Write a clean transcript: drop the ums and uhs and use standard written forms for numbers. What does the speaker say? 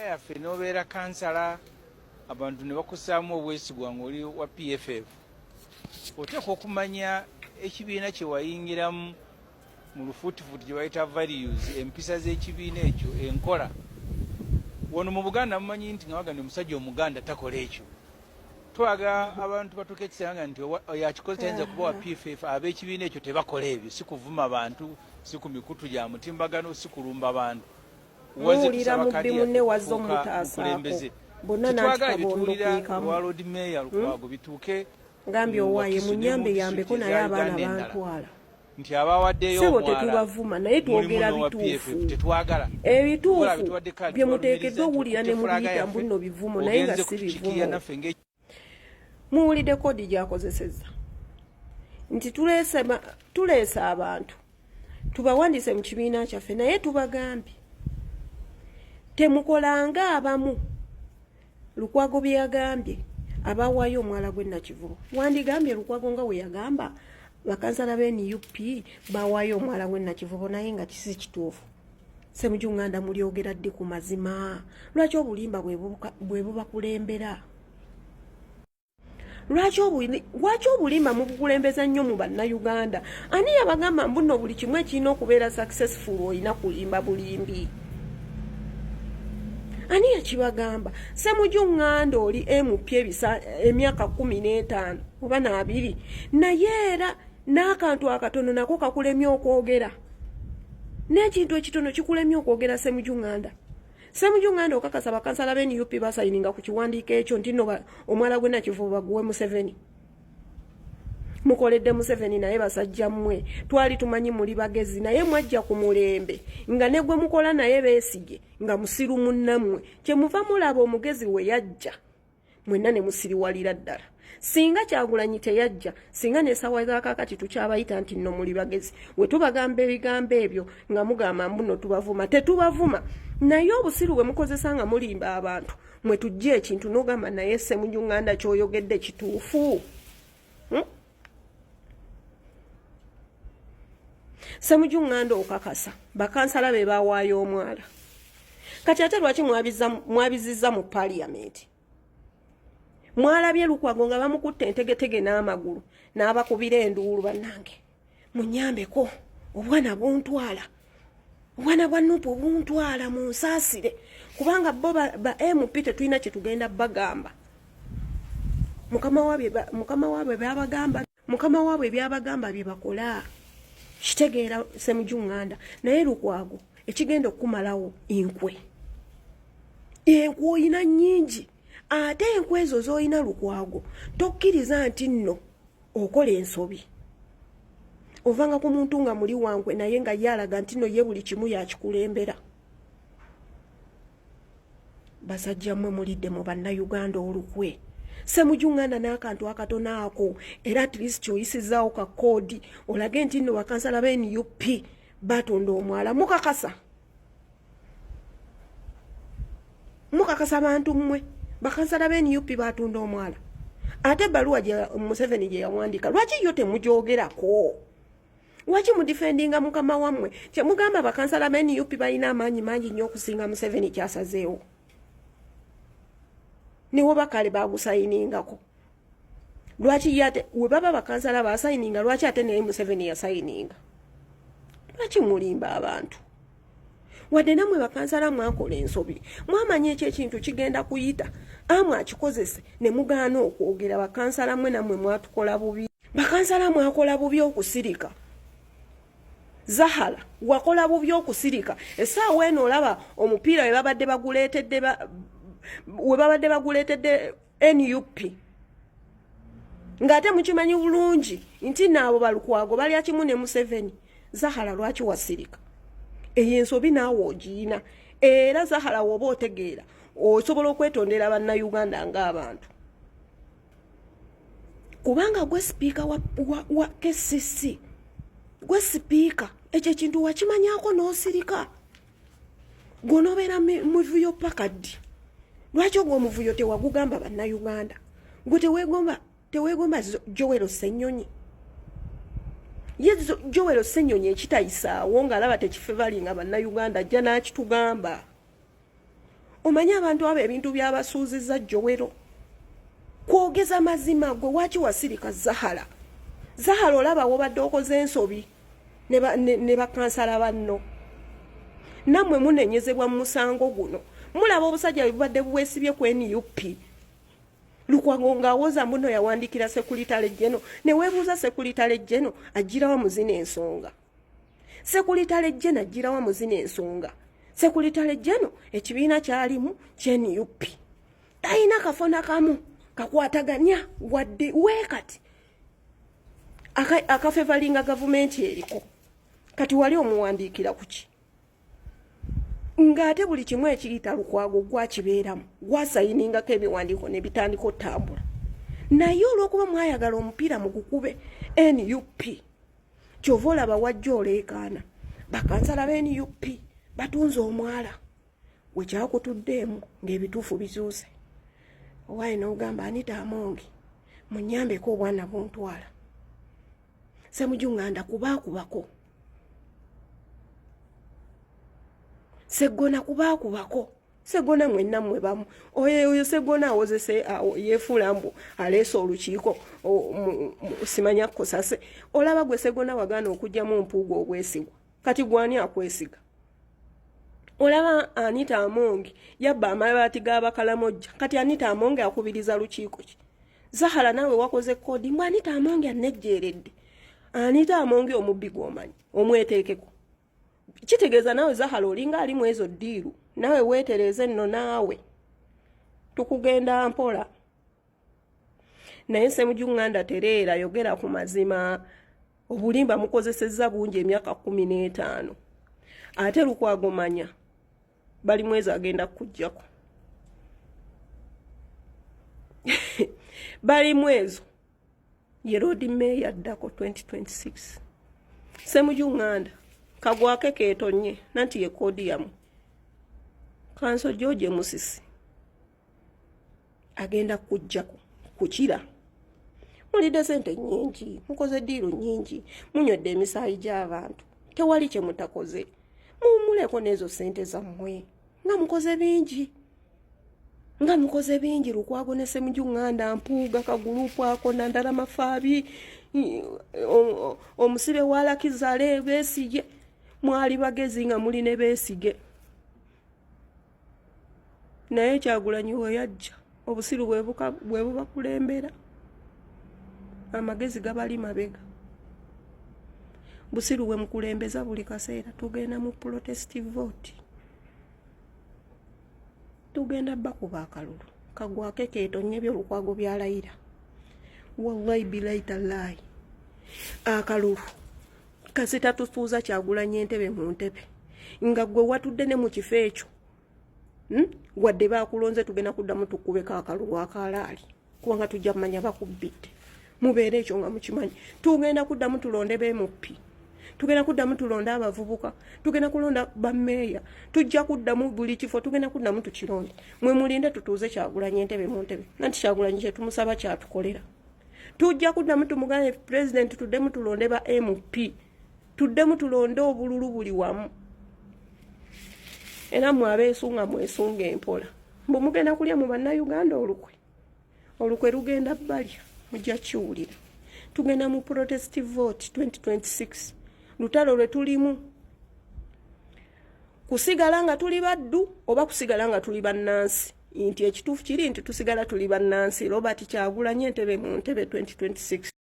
Yaffe n'obeera kansala, abantu ne bakussaamu obwesigwa ng'oli wa PFF, oteekwa okumanya ekibiina kye wayingiramu mu lufuutifuuti gye bayita values, empisa z'ekibiina ekyo, enkola. Wano mu Buganda mumanyi nti nga bagamba omusajja Omuganda takola ekyo. Twagala abantu batuuke ekiseera nga nti oyo akikoze tayinza kuba wa PFF, ab'ekibiina ekyo tebakola ebyo. Si kuvuma bantu, si ku mikutu gya mutimbagano, si kulumba bantu. Muwulira mubbi munne wazze omutaasaako bonna nanti kabondo keekamu. Ngambye owaaye munyambe yambeko naye abaana bantwala. Nti abawaddeyo Ssebo omwala tetubavuma naye mulimu twogera n'owa bituufu. PFF, tetwagala. Ebituufu Tuwadde kaadi bye muteekeddwa tubalumiriza nti owulira okutte ne flag mubiyita yaffe, mbu nno bivumo naye nga ogenze si kutukiikirira bivumo. naffe ng'e Muwulidde koodi gy'akozesezza nti tuleese abantu tubawandiise mu kibiina kyaffe naye tubagambye temukolanga abamu. Lukwago bye yagambye abawaayo omwala gw'e Nakivubo, wandigambye Lukwago nga we yagamba bakansala ba NUP bawaayo omwala gw'e Nakivubo naye nga kisi kituufu. Ssemujju Nganda mulyogera ddi ku mazima? Lwaki obulimba bwe bubakulembera? Lwaki obulimba mubukulembeza nnyo mu Bannayuganda? Ani yabagamba mbu nno buli kimu ekirina okubeera successful olina kulimba bulimbi? Ani yakibagamba? Ssemujju Nganda oli MP emyaka 15 oba n'abiri, naye era n'akantu akatono nako kakulemye okwogera, n'ekintu ekitono kikulemye okwogera. Ssemujju Nganda, Ssemujju Nganda, okakasa bakansala ba NUP basayininga ku kiwandiiko ekyo nti nno omwala gw'e Nakivubo baguwe Museveni? Mukoledde Museveni, naye basajja mmwe twali tumanyi muli bagezi, naye mwajja ku mulembe nga ne gwe mukola naye Besigye nga musiru munnammwe. Kyemuva mulaba omugezi we yajja mwenna ne musiriwalira ddala. Singa Kyagulanyi teyajja, singa n'essaawa za kaakati tukyabayita nti nno muli bagezi. We tubagamba ebigambo ebyo nga mugamba mbu nno tubavuma. Tetubavuma, naye obusiru bwe mukozesa nga mulimba abantu mwe tujja ekintu n'ogamba naye Ssemujju Nganda ky'oyogedde kituufu? Ssemujju Nganda, okakasa bakansala be bawaayo omwala? Kati ate lwaki mwabizizza mu paliyamenti? Mwalabye Lukwago nga bamukutte entegetege n'amagulu n'abakubira enduulu, "Bannange munyambeko, obwana buntwala, obwana bwa NUP buntwala, munsaasire," kubanga bo ba MP tetulina kyetugenda bagamba. Mukama waabwe byabagamba, mukama waabwe byabagamba bye bakola. Kitegeera Ssemujju Nganda, naye Lukwago ekigenda okukumalawo nkwe. Enkwe oyina nnyingi, ate enkwe ezo z'olina Lukwago, tokkiriza nti nno okola ensobi. Ovanga ku muntu nga muli wankwe naye nga ye alaga nti nno ye buli kimu yakikulembera. Basajja mmwe mulidde mu Bannayuganda olukwe. Ssemujju Nganda, n'akantu akatono ako era at least oyisizaawo ka koodi olage nti nno bakansala ba NUP batunda omwala. Mukakasa, mukakasa bantu mmwe bakansala ba NUP batunda omwala? Ate ebbaluwa Museveni gye yawandiika, lwaki yo temugyogerako? Lwaki mudifendinga mukama wammwe? Kyemugamba bakansala ba NUP balina amaanyi mangi nnyo okusinga Museveni kyasazeewo? Niwoba kale bagusayiningako, lwaki ye ate we baba bakansala basayininga, lwaki ate naye Museveni yasayininga? Lwaki mulimba abantu? Wadde nammwe bakansala mwakola ensobi, mwamanya ekyo ekintu kigenda kuyita amu akikozese ne mugaana okwogera. Bakansala mmwe nammwe mwatukola bubi. Bakansala mwakola bubi okusirika. Zahara, wakola bubi okusirika. Essaawa eno olaba omupiira we babadde baguleetedde, we babadde baguleetedde NUP, ng'ate mukimanyi bulungi nti naabo Balukwago balya kimu ne Museveni. Zahara, lwaki wasirika? Eyo ensobi naawe ogiina. Era Zahara, woba otegeera, osobola okwetondera Bannayuganda ng'abantu, kubanga gwe sipiika wa KCC, gwe sipiika. Ekyo ekintu wakimanyako n'osirika. Gw'onoobeera muvuyo paka ddi? Lwaki ogwo omuvuyo tewagugamba Bannayuganda? Gwe teweegomba, teweegomba Joel Ssenyonyi? Ye Joel Ssenyonyi ekitayisaawo ng'alaba tekifevalinga Bannayuganda, ajja n'akitugamba. Omanyi abantu abo ebintu byabasuuziza Jowero kwogeza mazima. Gwe waki wasirika Zahara? Zahara, olaba wobadde okoze ensobi ne bakansala banno. Nammwe munenyezebwa mu musango guno. Mulaba obusajja bwe bubadde bwesibye ku NUP. Lukwago ng'awoza mbuno yawandiikira secretary general, ne weebuuza secretary general agirawa mu zino ensonga? Secretary general agirawa mu zino ensonga? Secretary general ekibiina kyalimu kye NUP, talina kafo na kamu kakwataganya wadde weekati akafevalinga gavumenti eriko. Kati wali omuwandiikira kuki ng'ate buli kimu ekiyita Lukwago gwakibeeramu, gwasayiningako ebiwandiiko ne bitandika otambula? Naye olw'okuba mwayagala omupiira mugukube NUP, kyova olaba wajja oleekaana bakansala ba NUP batunze omwala wekyakutuddeemu ng'ebituufu bizuuse. Owaaye n'ogamba, "Anita Amongi, munyambeko, obwana buntwala." Semuju Nganda kubaakubako, Seggona kubaakubako, Segona mwenna mmwe bamu. Oyo oyo Segona awozese, yeefuula mbu aleese olukiiko simanya kosase. Olaba gwe Segona wagaana okugyamu Mpuuga obwesigwa, kati gwani akwesiga? Olaba Anita Amongi yabba amabaati g'Abakalamojja, kati Anita Amongi akubiriza lukiiko ki? Zahara, naawe wakoze koodi mbu Anita Amongi anejjeeredde. Anita Amongi omubbi gw'omanyi omweteekeko, kitegeeza naawe Zahara olinga ali mu ezo deal. Naawe weetereeze nno, naawe tukugenda mpola. Naye Semuju Ŋŋanda, tereera, yogera ku mazima. Obulimba mukozesezza bungi emyaka 15. Ate Lukwago, manya bali mwezi agenda kukujjako bali mwezo ye Lord Mayor addako 2026. Semuju Ŋŋanda kagwake keetonye nanti ye koodi yammwe. Kanso George Musisi agenda kujjako kukira. Mulidde sente nyingi, mukoze deal nyingi, munywedde emisaayi gy'abantu, tewali kye mutakoze. Muwummuleko n'ezo sente zammwe nga mukoze bingi, nga mukoze bingi. Lukwago ne Semuju Ŋŋanda, Mpuuga, kagulupu ako, Nandala Mafaabi, omusibe wa Lakizale, Beesige. Mwali bagezi nga muli ne Beesige, naye Kyagulanyi we yajja obusiru bwe bubakulembera, amagezi gabali mabega. Busiru bwe mukulembeza buli kaseera. Tugenda mu protest vote, tugenda bakuba akalulu kagwake keetonye byolukwago byalayira. Wallahi bilahi tallahi, akalulu kasita tufuuza Kyagulanyi entebe mu ntebe nga gwe watudde ne mu kifo ekyo, Wadde bakulonze, tugenda kuddamu tukubeko akalulu akalaali, kubanga tujja kumanya bakubbidde. Mubeere ekyo nga mukimanyi. Tugenda kuddamu tulonde ba MP, tugenda kuddamu tulonde abavubuka, tugenda kulonda bameeya, tujja kuddamu buli kifo tugenda kuddamu tukironde. Mwe mulinde tutuuze Kyagulanyi entebe mu ntebe, nanti Kyagulanyi kyetumusaba kyatukolera. Tujja kuddamu tumugambe pulezidenti, tuddemu tulonde ba MP, tuddemu tulonde obululu buli wamu. Era mwe abeesunga, mwesunga empola mbu mugenda kulya mu Bannayuganda olukwe. Olukwe lugenda balya, mujja kiwulira. Tugenda mu protest vote 2026. Lutalo lwe tulimu, kusigala nga tuli baddu oba kusigala nga tuli bannansi. Nti ekituufu kiri nti tusigala tuli bannansi. Robert Kyagulanyi entebe mu ntebe 2026.